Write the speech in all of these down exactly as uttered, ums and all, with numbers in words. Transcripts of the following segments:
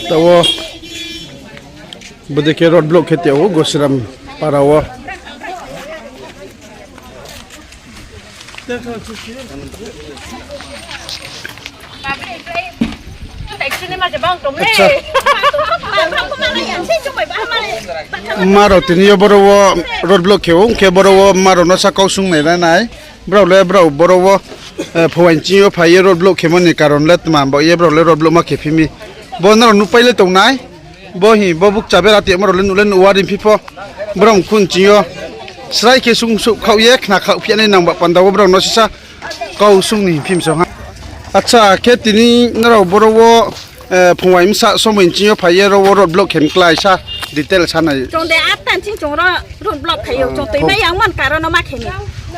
Tao, bodei khe road block khe tong ou Gosiram para wo. Acha. Mma rao tini yo boro wo road block khe ou, ong khe boro wo mma rao no sa kau sung nai ra nai. Brao le brao boro wo, eh, Phongwai ni ching yo phai ye road block khemo ni karon le tma bo ye brao le road block ma khe phi mi. Bo nrao nuhpai le tong nai. Bo hing, bo bukcha bera tongmo rao le nuh le nuh wa ri phi pho. Brao mkhu ni ching yo srai khe sung souh khaoh ye khna khaoh phi ya nai nang ba panda wo brao no sisa kau sung ni hing phi mi song ha. Acha, khe tini nrao boro wo, eh, Phongwai bsa somoi ni ching yo phai ye ro wo road block khe mi klái sa detail sa nai. Chung de atta ni ching chung ro road block khai ou, chung toimai yangmo ni karon no ma khe mi.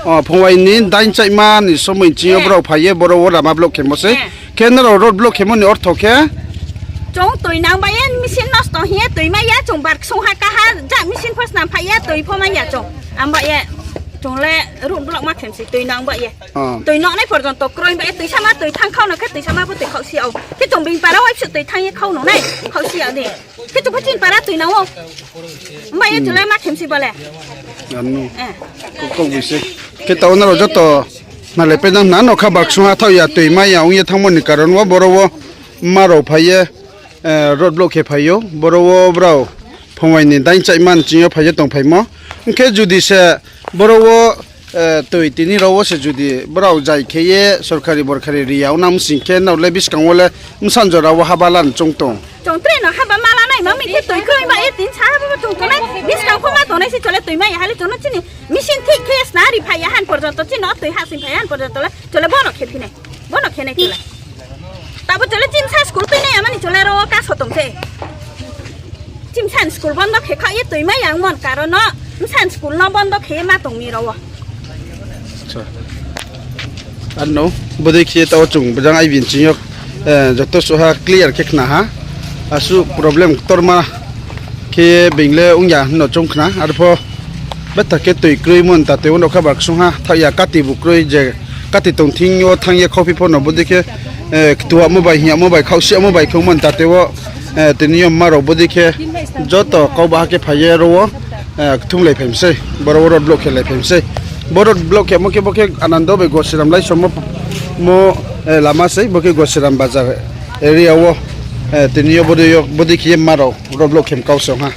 O, Phongwai ni dain chaihma ni somoi ni ching yo brao phai ye boro wo lama block khemo sei. Khe nrao road block khemo ni ortho khe? Chung toi nang bai ye machine nosto hing ye toimai ya, chung bar ksung ha kaha ja machine pho snam phai ya, toi pho mai ya chung. Abo ye chung le road block ma khe mi sei toi nang bai ye. Toi nonai porjonto kroi bai ye toi sama toi thanng khau no khe toi sama pho toi khaohsi ya ou. Khe chung being para waipsu toi thanng ye khau no nai khaohsi ya di. Khe chung pho chini para toi nang ou. Bai ye chung le ma khe mi sei bo le. Kau boi se. Khe tao nrao joto nalai pai nang na nokha bar ksung ha thaoh ya toi mai ya ong ye thanngmo ni karon wo boro wo mma rao phai ye, eh, road block khe phai ou. Boro wo brao Phongwai ni dain chaihma ni ching yo phai ye tongphaimo. Ong khe judi se boro wo, eh, toi tini ro wo se judi brao jai khe ye sorkari borkari ri ya ong nang sing khe nrao le buskang wo le bsa jora wo haba la ni choung tong? Chung tre no haba ma la nai, ma mi khe toi kroi bai ye tini sa haba bo chung tongnai, buskang pho ma tongnai se chung le toi mai ya ha le chung no chini machine thik khe ye sna ri phai ya han porjonto chini no toi ha sing phai ya han porjonto le chung le bo no khe phi nai, bo no khe nai chung le. Tabo chung le chini sa school tui nai ya mani chung le ro wo kaso tong se. Chini sa ni school bondo khe khaoh ye toi mai yangmo ni karon no, bsa ni school no bondo khe ye ma tong mi ro wo. Ano, bodei khe ye tao chung bojang I B ni ching yo, eh, joto suh ha clear khe khna ha. Asuh problem ktorma khe being le ong ya hing no choung khna. Arpho betha khe toi kroimo ni ta tei wo nokha bar ksung ha thaoh ya kati bu kroi je kati tong thing yo thanng ye khaophi pho no bodei khe, eh, ktuamo bai hing yamo bai khaohsi yamo bai khe ongmo ni ta tei wo, eh, tini yo mma rao bodei khe joto kau baha khe phai ye ro wo, eh, kthumlai phai mi sei, boro wo road block khe lai phai mi sei. Bo road block khemo khe bo khe Anando bai Gosiram lai somo mo, eh, lama sei, bo khe Gosiram bazar area wo, eh, tini yo bodei yo, bodei khe ye mma rao road block khe mi kau se ong ha.